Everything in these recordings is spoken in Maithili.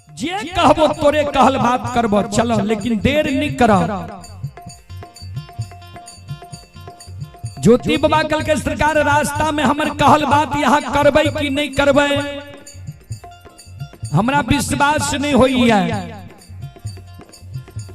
जे कहबो तोरे कहल बात करबो, चलो लेकिन देर नहीं करो। ज्योति बाबा कल के सरकार रास्ता में हमर कहल बात यहाँ करबै कि नहीं करबै, हमरा विश्वास नहीं होई है।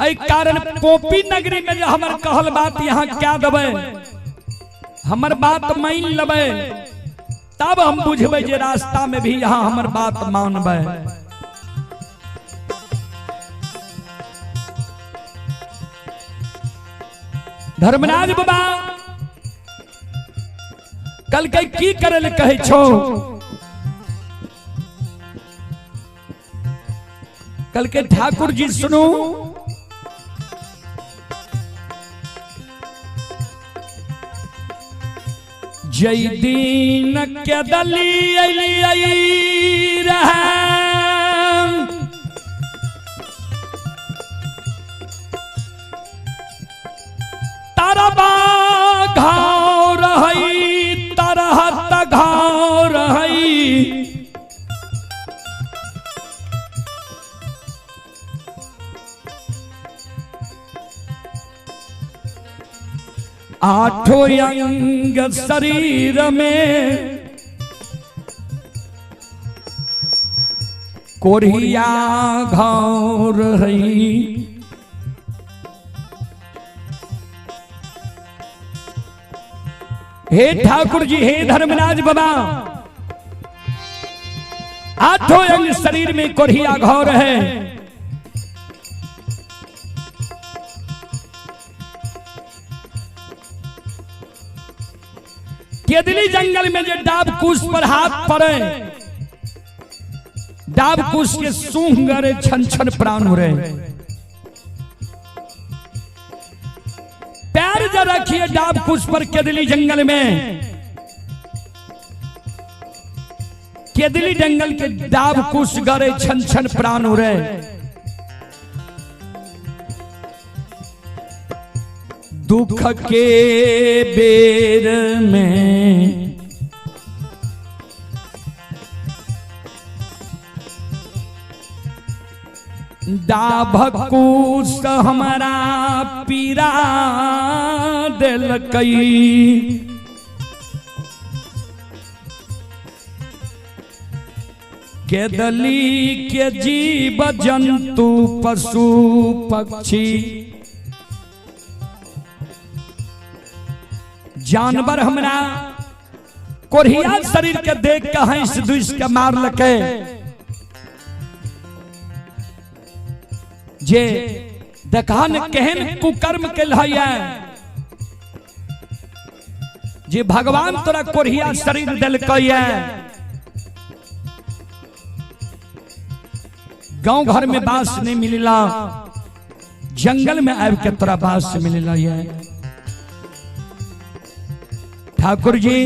एहि कारण पोपी नगरी में जो हमर कहल बात यहाँ क्या देबै, हमर बात मान लेबै, तब हम बुझबै जे रास्ता में भी यहाँ हमर बात मानबै। धर्मराज बाबा कल के की करे ले कहै छो? कल के ठाकुर जी सुनू, जय दीन के दली अली रहा तरबा घाव रही तरहत घाव रही, आठों अंग शरीर में कोरिया घाव रही। हे ठाकुर जी, हे धर्मराज बाबा, आठों अंग शरीर में कोरिया घाव है। केदली जंगल में जो डाब कुश पर हाथ पड़े, डाब कुश के सूंघ गरे छन छन प्राण हो रहे। पैर जो रखिए डाब कुश पर केदली जंगल में, केदली जंगल के डाब कुश गरे छन छन प्राण हो रहे। दुख के बेर में डाभकुश हमारा पीरा दिलकई, केदली के जीव जंतु पशु पक्षी जानवर हमरा कोरिया शरीर के देख के हंस दुस के मार लके। जे देखन केहन कुकर्म के है जे भगवान तोरा कोरिया शरीर दिलकै है। गांव घर में बांस नहीं मिलला, जंगल में आबि के तोरा बांस मिलला है। ठाकुर जी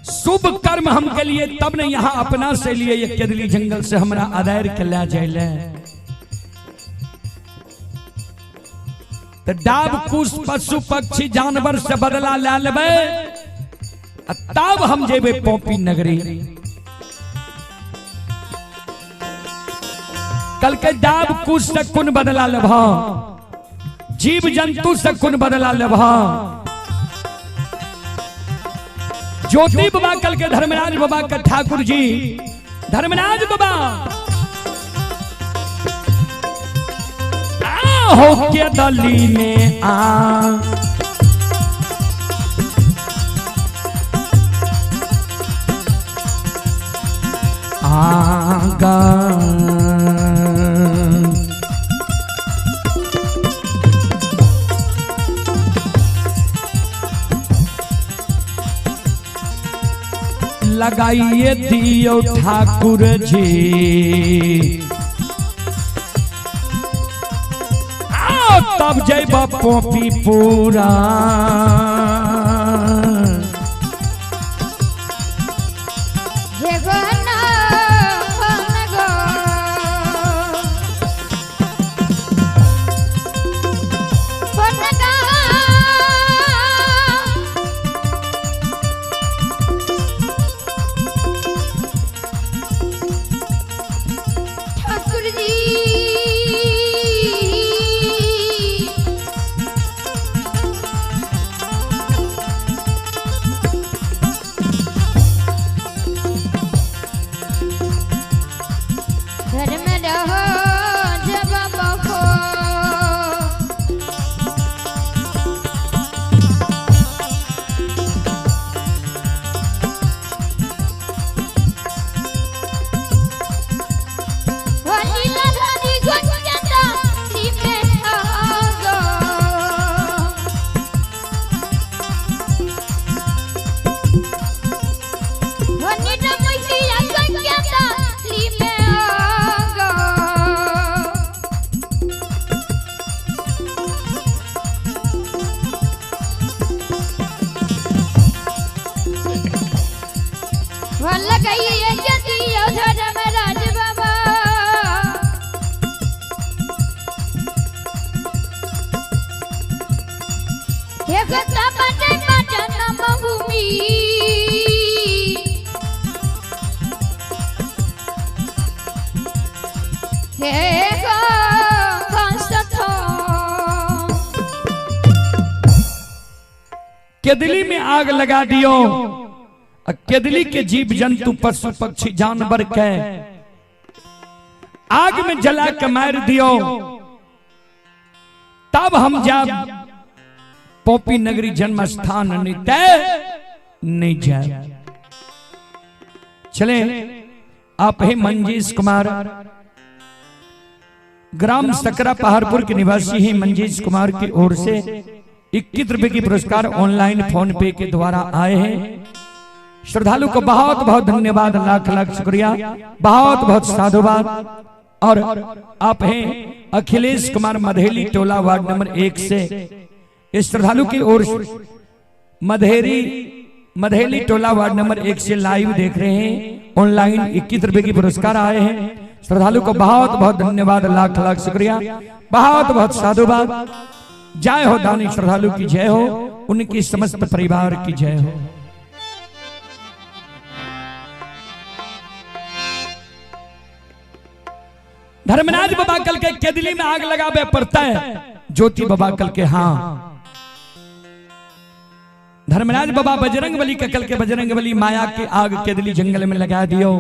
शुभ कर्म हम के लिए तब ने यहाँ अपना से लिए ये केदली जंगल से हमरा अदायर के ले जाइले। तो डाब कुश पशु पक्षी जानवर से बदला ले लेबै, तब हम जेबे पोपी नगरी। कल के डाब कुश से कुन बदला लेब, जीव जंतु से कुन बदला लेब। ज्योति बाबा कल के धर्मराज बाबा के ठाकुर जी, धर्मराज बाबा हो के दली में आ आगा लगाइए दियो ठाकुर जी। आओ तब जैब पोपी पूरा। धर्मराज बाबा हो। लीलाधारी गुंजता में आगो। धर्मराज बाबा एक जन्मभूमि केदली में आग लगा दियो। केदली के जीव जंतु पशु पक्षी जानवर के आग में जला के मार दियो, तब हम जाब पोपी नगरी जन्म स्थान नहीं तय नहीं जाए। चले आप ही मंजीश कुमार, ग्राम सकरा पहाड़पुर के निवासी हैं। मंजीश कुमार की ओर से 21 रुपए की पुरस्कार ऑनलाइन फोन पे के द्वारा आए हैं। श्रद्धालु को बहुत बहुत धन्यवाद, लाख लाख शुक्रिया, बहुत बहुत साधुवाद। और आप हैं अखिलेश कुमार मधेली टोला वार्ड नंबर 1 से, इस श्रद्धालु की ओर मधेली टोला वार्ड नंबर 1 से लाइव देख रहे हैं। ऑनलाइन 21 रुपए की पुरस्कार आए हैं। श्रद्धालु को बहुत बहुत धन्यवाद, लाख लाख शुक्रिया, बहुत बहुत साधुवाद। जय हो दानी श्रद्धालु की जय हो, उनकी समस्त परिवार की जय हो। धर्मराज बाबा कल के केदली में आग लगावे पड़ता है। ज्योति बाबा कल के हाँ। धर्मराज बाबा बजरंग बली के कल के बजरंग बली माया के आग केदली जंगल में लगा दियो।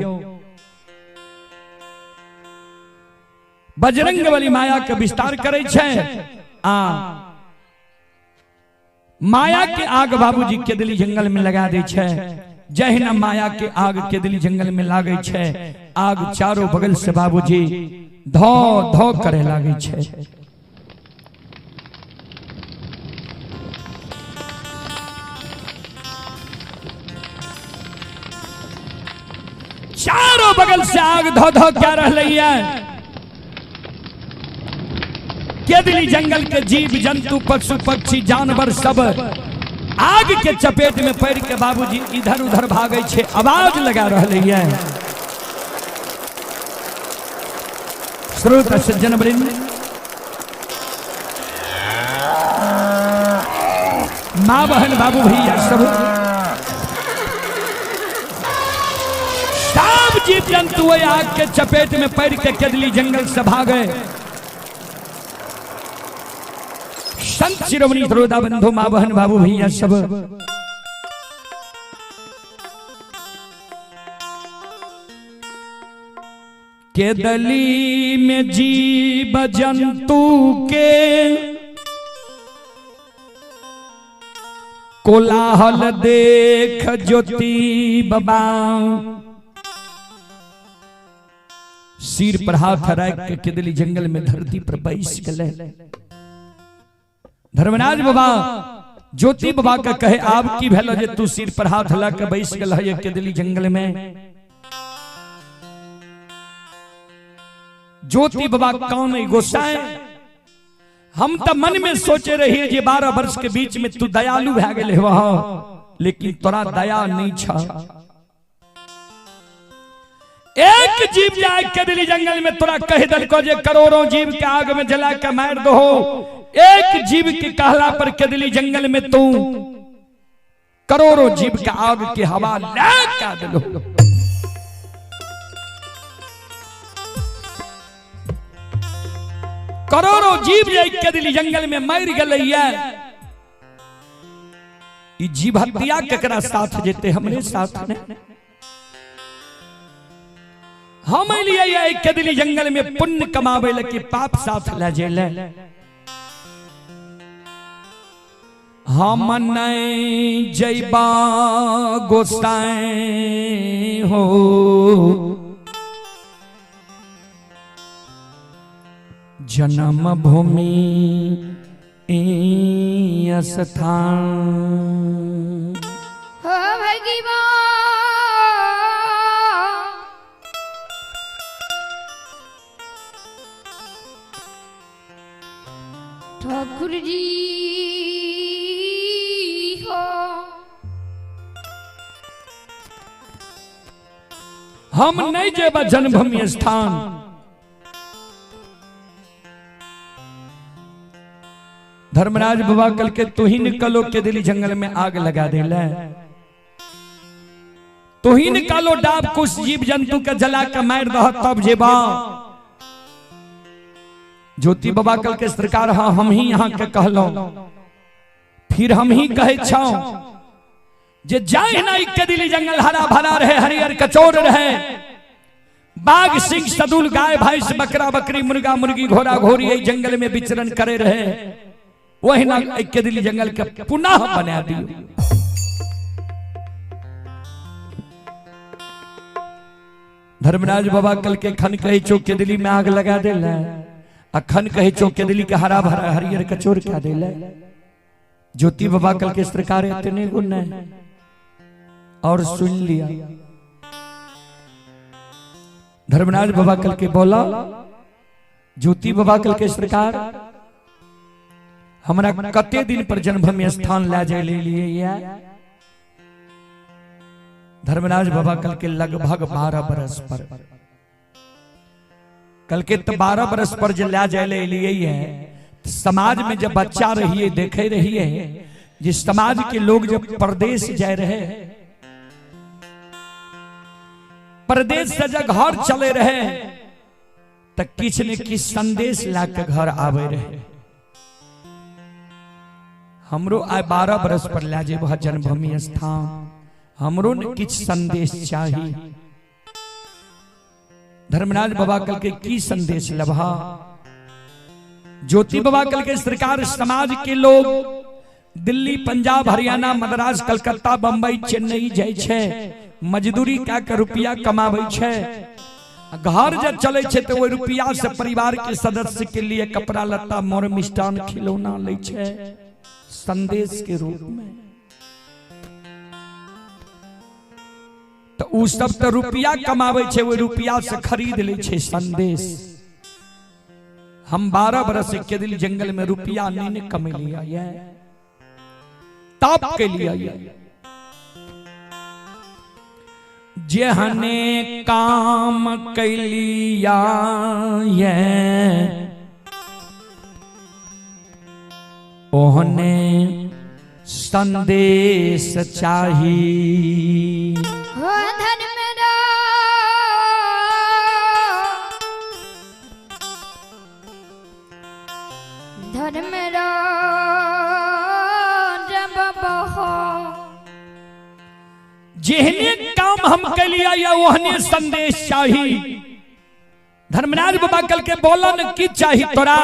बजरंग बली माया के विस्तार करे छे आ माया के आग बाबूजी केदली जंगल में लगा दे छे। जहिना माया के आग केदली जंगल में लागे छे, आग चारों बगल से बाबूजी धो धो करे लागे छे। चारों बगल से आग धो धो क्या रह रही है। केदली जंगल के जीव जंतु पशु पक्षी जानवर सब आग के चपेट में पड़ के बाबूजी इधर उधर भागे छे, आवाज लगा रहे है। श्रोता सज्जन वृंद, माँ बहन बाबू भैया सब सब जीव जंतु आग के चपेट में पड़ के केदली जंगल से भागे। संत शिरोमणि श्रोता बंधु माँ बहन बाबू भैया सब केदली में जीव जंतु के कोलाहल देख ज्योति बाबा सिर पर हाथ रख के केदली जंगल में धरती पर बैस गए। धर्मराज बाबा ज्योति बाबा का कहे आप की भेलो जे तू सिर पर हाथ ला के बैस गल है केदली जंगल में। ज्योति बाबा कौन गोसाए, हम तो मन में सोचे रहिए जे 12 वर्ष के बीच में तू दयालु भै गेले वहां, लेकिन तोरा दया नहीं छा। एक जीव जाए केदली जंगल में तोरा कह दलको जे करोड़ों जीव के आग में जला के मार दो। एक जीव के कहला पर केदली जंगल में तू करोड़ों जीव के आग के हवा लगा दलो। करोड़ों जीव जाए केदली जंगल में मर गए। जीव हत्या केकरा साथ जेते, हमरे साथ ने। हम एलियै एहि केदली जंगल में पुण्य कमाबै लए कि पाप साथ लए जाय। हम नहीं जैबा गोसाई हो, जन्म भूमि स्थान। हो भगवान ठाकुर जी हो। हम नहीं जेबा जन्मभूमि स्थान। धर्मराज बाबा कल के तू ही निकलो के दिली जंगल में आग लगा देला, तू ही निकालो डाब कुछ जीव जंतु के जला के मार दह तब जेबा। ज्योति बाबा कल के सरकार हाँ हम ही यहाँ के कहलो, फिर हम ही कहे छाओ जे जाए ना के दिली जंगल हरा भरा रहे, हरिहर कचोर रहे, बाघ सिंह सदुल गाय भैंस बकरा बकरी मुर्गा मुर्गी घोड़ा घोड़ी जंगल में विचरण करे रहे, वही ना के दिली जंगल के पुनः बना दियो। धर्मराज बाबा कल के खन कहे चौक के दिली में आग लगा देला, अखन कहे चौक के दिली के हरा भरा हरियर कचोर खा देला। ज्योति बाबा कल के सरकार इतने गुण है और सुन लिया। धर्मराज बाबा कल के बोला ज्योति बाबा कल के सरकार हमरा कते दिन पर जन्मभूमि स्थान ला जाए ले लिए या। धर्मराज बाबा कल के लगभग 12 बरस पर, कल के तो 12 बरस पर जो ला जाए ले लिए है। समाज में जब बच्चा रहिए देखे रहिए जिस समाज के लोग जब परदेश जाए रहे, परदेश से जब घर चले रहे तो किछ ने किछ संदेश ला के घर आवे रहे। हमरो आए 12 बरस पर ला जेब जन्मभूमि स्थान, हमरो ने किछ संदेश चाहिए। धर्मराज बाबा कल के की संदेश लभा। ज्योति बाबा कल के सरकार समाज के लोग दिल्ली पंजाब हरियाणा मद्रास कलकत्ता बंबई चेन्नई जाय छै, मजदूरी कए के रुपया कमाबै छै, घर जब चले छै तो वही रुपया से परिवार के सदस्य के लिए कपड़ा लत्ता मोर मिष्टान खिलौना लै छै संदेश के रूप में। तो उ सब तो रुपया कमाबै छै, वही रुपया से खरीद लै छै संदेश। हम 12 बरस के दिल जंगल में रुपया नहीं कमे लिया ये ताप के लिया ये। जेहने काम कैलिया ये ओहने संदेश चाही। जेहने काम हम कैलिया या ओहने संदेश चाही। धर्मराज बाबा कल के बोलन की चाही तोरा।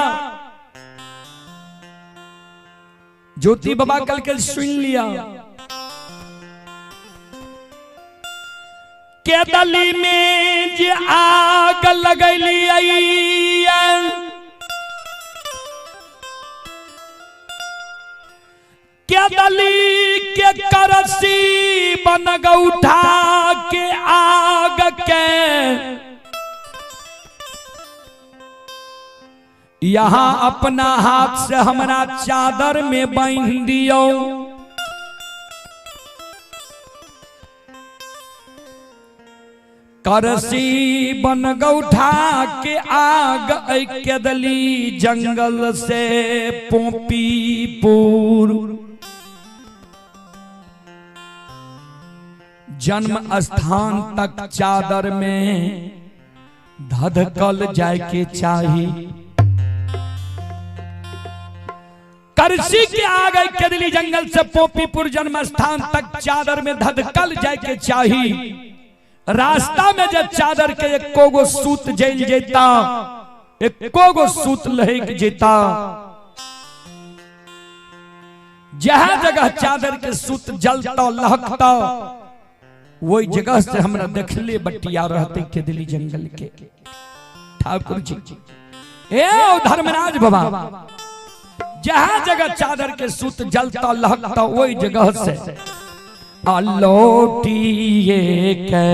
ज्योति बाबा कल के सुन लिया के दली में जे आग लगैली के दली के करसी बन गौठा के आग के यहाँ अपना हाथ से हमरा चादर में बांध दियो। करसी बन गौठा के आग के दली जंगल से पोपीपुर जन्म स्थान तक चादर में धधकल जाए के चाही। करसी के आग केदली जंगल से पोपीपुर जन्म स्थान तक चादर में धधकल जाए के चाही। रास्ता में जब चादर के एको गो सूत जल जेता, एको गो सूत लहक जेता, जहां जगह चादर के सूत जलता लहकता वही जगह से हमरा देखले बटिया रहते के दिली जंगल के ठाकुर जी। ए धर्मराज बाबा, जहां जगह चादर के सूत जलता लहकता वही जगह से आलोटिए के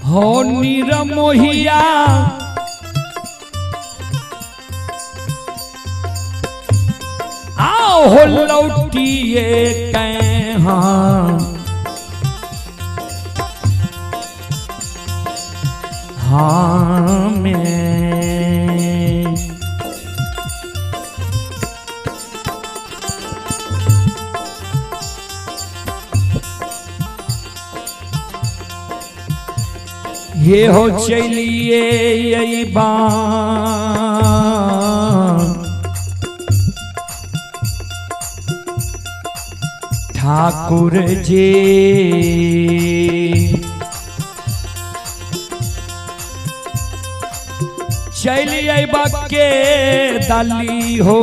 हो निरमोहिया आओ हो लौटिए कहाँ हाँ में ये हो चलिए यही ठाकुर जी चलिए के दाली हो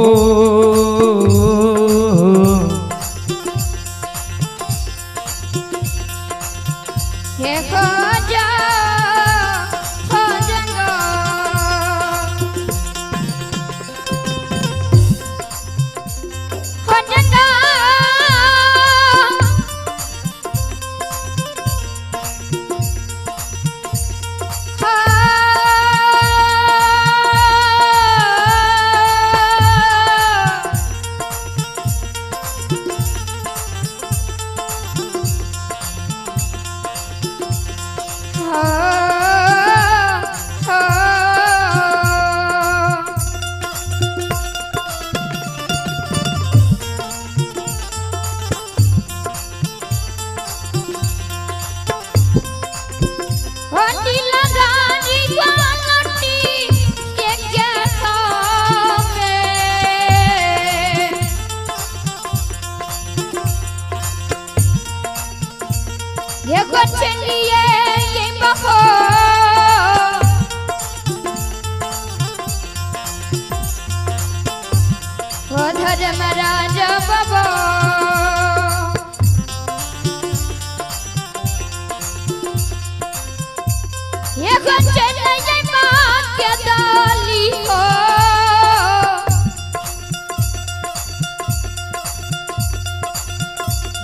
धर्मराज बाबा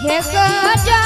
हे गजा।